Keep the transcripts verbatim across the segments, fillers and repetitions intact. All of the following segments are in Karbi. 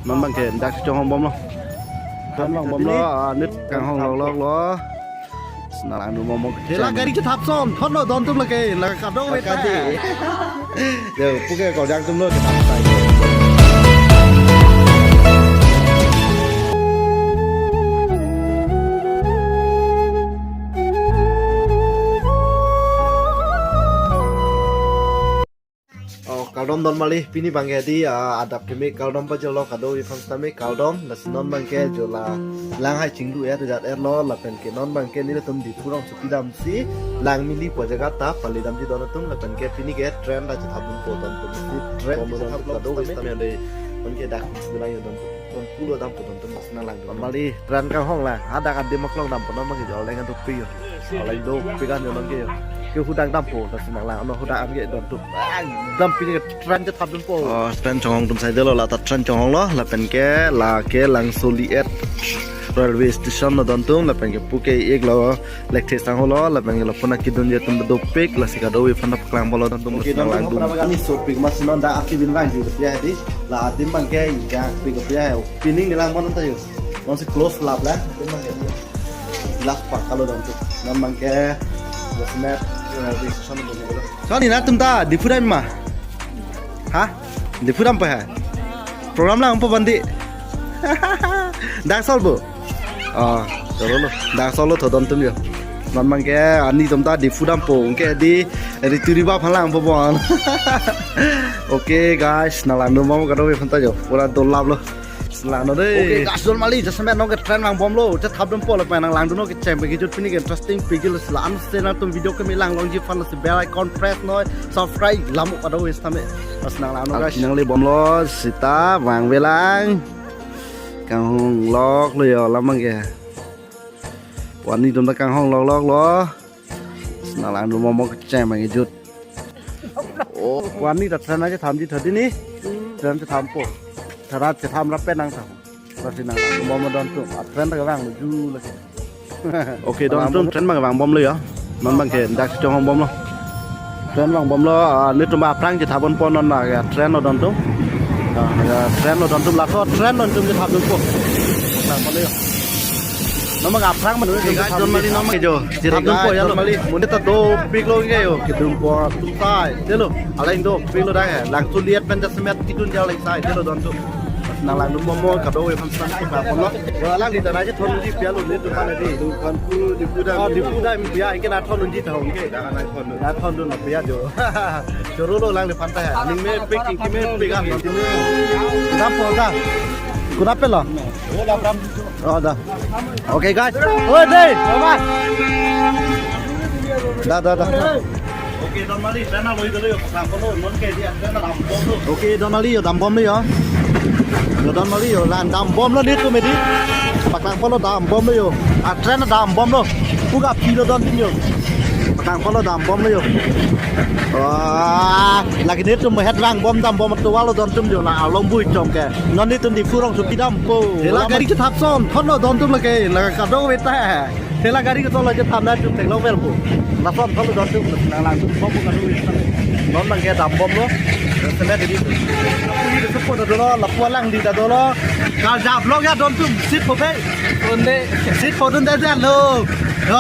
Non abangke dak chonghong bomlo. Chonghong bomlo, ah, nit kanghong lokloklo. Nang langdun bomlo. Thela gari chethap ason thotlo don atum lake, la kadokave ta. Yo, puke ko jang atumlo chethap asai. Oh, kardom don mali, pini abangke di, ah, adap keme kardom pajirlo kadokave aphan sitame kardom, lasi non abangke jo la langhai chinglu-et jat-etlo, lapenke non abangke nelitum Diphu rongsopi damsi Langmili pu ajaga ta pali damji don atum, lapenke pini ke train ta chethap dunpo don atum, si train chethap kadokave sitame de, non ke dak bilang yo don atum, non pulo dampo don atum, lasi nang langdun. Mali train kanghong la, hadak adim aklong dampo non abangke jo leng aduk pi yo. Alai dopik an yo non ke yo. Ke hudang dampo, lasi nang lang, ano hudang an ke don atum. Ah, dam pini ke train chethap dunpo. Oh, train chonghong atum sai dolo, la ta train chonghonglo, lapenke, lake Langsoli-et railway station lo don atum, lapenke puke iklo, lekthe sang holo, lapenke lapu-an kedunji atum dopik, lasi kadokave aphan paklangponlo don atum, lasi nang langdun. Kami sopik mas non da aki bin lang di ya di, la adim abangke ya pik ya, opening ni lang mon ta yo. Nonsi close lap la. Lap pakalo don atum. Non abangke, last minute, eh, decision dun dolo. Soni nangtum ta Diphu dam ma? Ha? Diphu dampo ha? Program langpo bandi. Dak solpo. Oh, chorolo. Dak sollo tho don atum yo. Non abangke ani atum ta Diphu dampo. Ke di rituri ba phalang po bon. Okay guys, nang langdun bom kadokave aphan ta yo. Pura dolaplo. Lano de. Okay, guys, don mali, jasemet non ke train vangbomlo, chethap dunpo lapen nang langdunnon kecheng pagi jut pini ke interesting pagi lo sila an se nangtum video keme langlongji aphan lasi bell icon press noi, subscribe lamuk kadokave sitame. Lasi nang langnon guys. Nang le bomlo sita vangvelang. Kanghong loklo yo lam abangke. Pu ani atum ta kanghong lokloklo. Nang langdun bom kecheng pagi jut. Oh, pu ani ta train aja thamji tha di ni. Train ta thampo. Thara chetham rap pen nangtham. Lasi nang langdun bom don atum. A train ta kevanglo ju lake. Okay, don atum train abang vangbomlo ya. Non abangke dak chonghong bomlo. Train vangbomlo, ah, nelitum aphrang chethap ponpo non la ya train lo don atum. Ah, ya train lo don atum, laso train lo don atum chethap dunpo. Nang bomlo ya. Non abang aphrang man. Hey guys, don mali non abang jo. Chethap dunpo ya lo. Don mali. Monit ta dopiklo ke yo. Kedunpo atum sai. Delo. Alai dopiklo dak ya. Langsoli-et pen jasemet kedunji alai sai. Delo don atum. Nang langdun bom kadokave aphan sitame paklangponlo. Yo alangli ta nai thondunji pi alo nelitum aphan di. Diphu dam. Oh, Diphu dam pi ya, anke nang thondunji tha anke. Nang thondun. Nang thondun pi ya jo. Chorolo alangliphan ta ya. Aning mepik, ingki mepik an. Dampo ta. Kuna pelo? Oh, da. Okay, guys. Oh, dei, bye bye. Da, da, da. Okay, don mali, train aloidolo yo, paklangponlo, non ke di train dambomlo. Okay, don mali yo, dambomlo yo. Yo, don mali yo, lang dambomlo nelitum edi. Paklangponlo dambomlo yo. A train dambomlo. Puga pilo don atum yo. Paklangponlo dambomlo yo. Wah, lake nelitum het vangbom dambom atovar lo don atum yo, la along bui chom ke. Non nelitum Diphu rongsopi dampo. Thela gari chethap ason thotlo don atum lake, la kadokave ta. Thela gari kethom lo chethap nangtum theklong velpo. Lason thotlo don atum, nang langdun bom kadokave. Non abangke dambomlo. Semet di. Lapu ni support dolo, lapu alangli ta dolo. Karja vlog ya don atum, seat po be. Unde. Seat po dunde lo. Yo,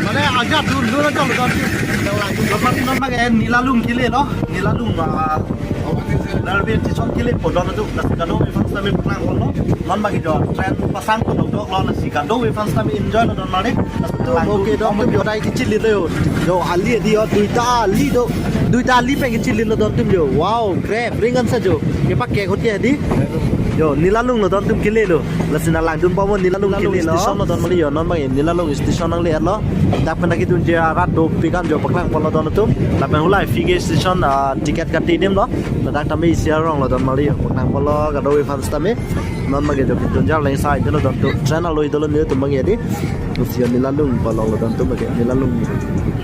mane ajat dun dun chong don atum. Nang langdun bom non abangke Nilalung kelelo. Nilalung ba. Railway station kelepo don atum, lasi kadokave aphan sitame paklangponlo. Non abangke jo train pasang ko dokdoklo, lasi kadokave aphan sitame enjoy lo don mali. Okay, don atum yo dai kecil itu yo. Yo, ali di yo, duita ali do. Duita ali pen kecil lo don atum yo. Wow, grab, ringan sa jo. Kepake hotia di. Yo, Nilalung lo don atum kelelo. Lasi nang langdun bom Nilalung kelelo. Station lo don mali yo, non abang Nilalung station nangle-etlo. Dak pen kedunji arat dopik an jo paklangponlo don atum. Lapen halahai Phege station, ah, ticket kati adim lo. Ladak tame isi arong lo don mali yo. Paklangponlo kadokave aphan sitame. Non abangke jo kedunji arleng sai dolo don atum. Train aloidolo nelitum abangke di. Isi Nilalung palong lo don atum abangke. Nilalung.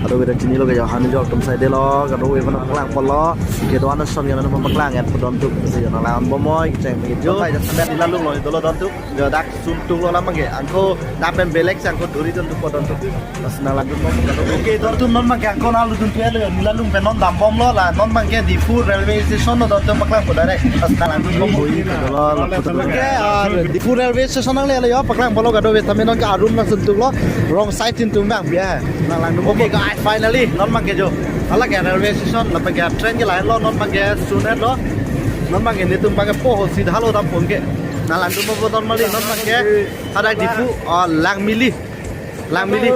Kadokave ta chinilo ke, jo han jo atum sai delo, kadokave aphan paklang polo, kedo-an ason ke nangpaklang et po dontum, si jo nanglang bomnoi, kecheng ke jo. Bai, dak semet neli along lo, dolo dontum, jo dak sun tung lo lam abangke, angko dak pen belek si angko duri dontum po dontum. Lasi nanglangdun bom kadokave. Okay, dontum non abangke angko nanglutdun pu-etlo, neli along pen non dambomlo la, non abangke Diphu railway station lo dontum paklang po direct. Lasi nanglangdun bom. Oi, kadolo, lapu to. Okay, ah, Diphu railway station nangle-etlo jo, paklang polo kadokave, tame non ke arum nangsun tunglo, wrong side chin tung abang, ya. Nanglangdun bom. Okay, guys, finally, non abangke jo. Hala ke railway station, lapen ke train ke lahenlo, non abangke sun-etlo. Non abangke netum abangke po ho sida halo dam pon ke. Nanglangdun bom donmali, non abangke hadak Diphu, ah, Langmili. Langmili.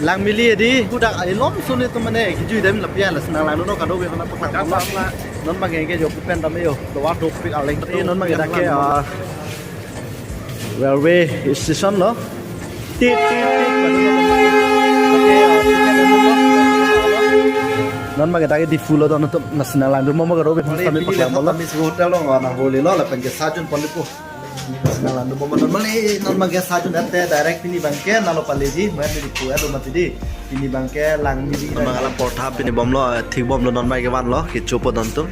Langmili hedi, hadak elom sun netum mane, kejui dem lapian, lasi nanglangdunnon kadokave aphan paklang polo. Non abangke jo pu pen tame jo, tovar dopik aleng. Eh, non abangke dak ke, ah, railway station lo. Tit, tit, tit. Non abangke dak ke Diphu lo dontum, lasi nanglangdun bom kadokave aphan tame paklang polo. Tame si hotel lo, nang boli lo, lapen ke sajun pon Diphu. Nanglangdun bom donmali, non abangke sajun ate direct pini abangke nanglo paleji, mai pini pu-et lo mati di. Pini abangke Langmili. Non abangke alam portha pini bomlo, eh, thik bomlo, non abangke vanlo, kecho po dontum.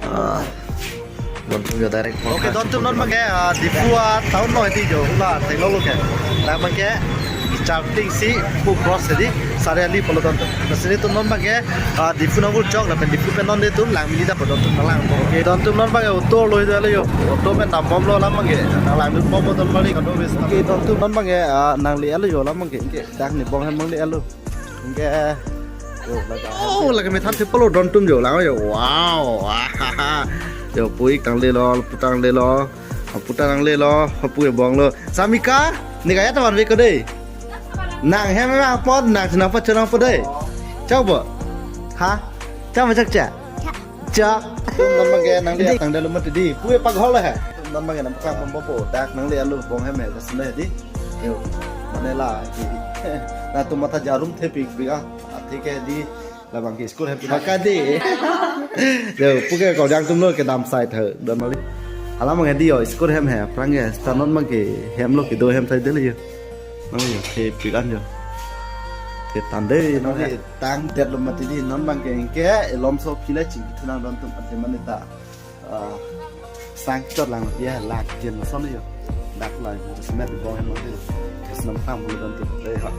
Ah, dontum jo direct portha. Okay, dontum non abangke, ah, Diphu atown lo hedi jo, hula theklonglo ke. Dak abangke charting si pu cross hedi, Sariali pulo dontum. Lasi netum non abangke, ah, Diphu nangvur chok lapen Diphu pen non netum Langmili dak po dontum nanglang po. Okay, dontum non abangke auto lo hedi lo jo. Auto pen dambomlo lam abangke. Nanglangdun bom donmali kadokave. Okay, dontum non abangke, ah, nangle-etlo jo lam abangke. Ke dak ne bong hem nangle-etlo. Ke. Oh, lake. Oh, lake methan thepolo dontum jo lang jo. Wow. Jo pu-ik tanglelo, pu tanglelo. Apu ta nanglelo, apu ke bonglo. Samika, ne kaya ta vanve ko dei. Nang hem nang pot, nang chenang pot chenang pot dei. Chok bo? Ha? Chok ma chok cha? Chok. Non abangke nangle tangdetlo mati di. Pu ke paghol he. Non abangke nangpaklang bom po. Dak nangle-etlo bong hem he, lasonlo hedi. Jo. Mane la. Netum matha jarum thepik bika. Thik hedi. Labang ke school hem. Maka di. Jo, pu ke kodang atum lo kedam side he, donmali. Hala abangke di jo, school hem he, aphrang ke, sta non abangke, hem lo kedo hem side lo jo. Nang jo, thepik an jo. Thetan dei, nang jo. Tangdetlo mati di, non abangke, ke, elomso aphi le chingki thu nang dontum ante mane ta. Ah, sang chot lang ya, lak jen ason jo. Dak la, semet bong hem lo di. Kes nam tham lo dontum. Dei ha.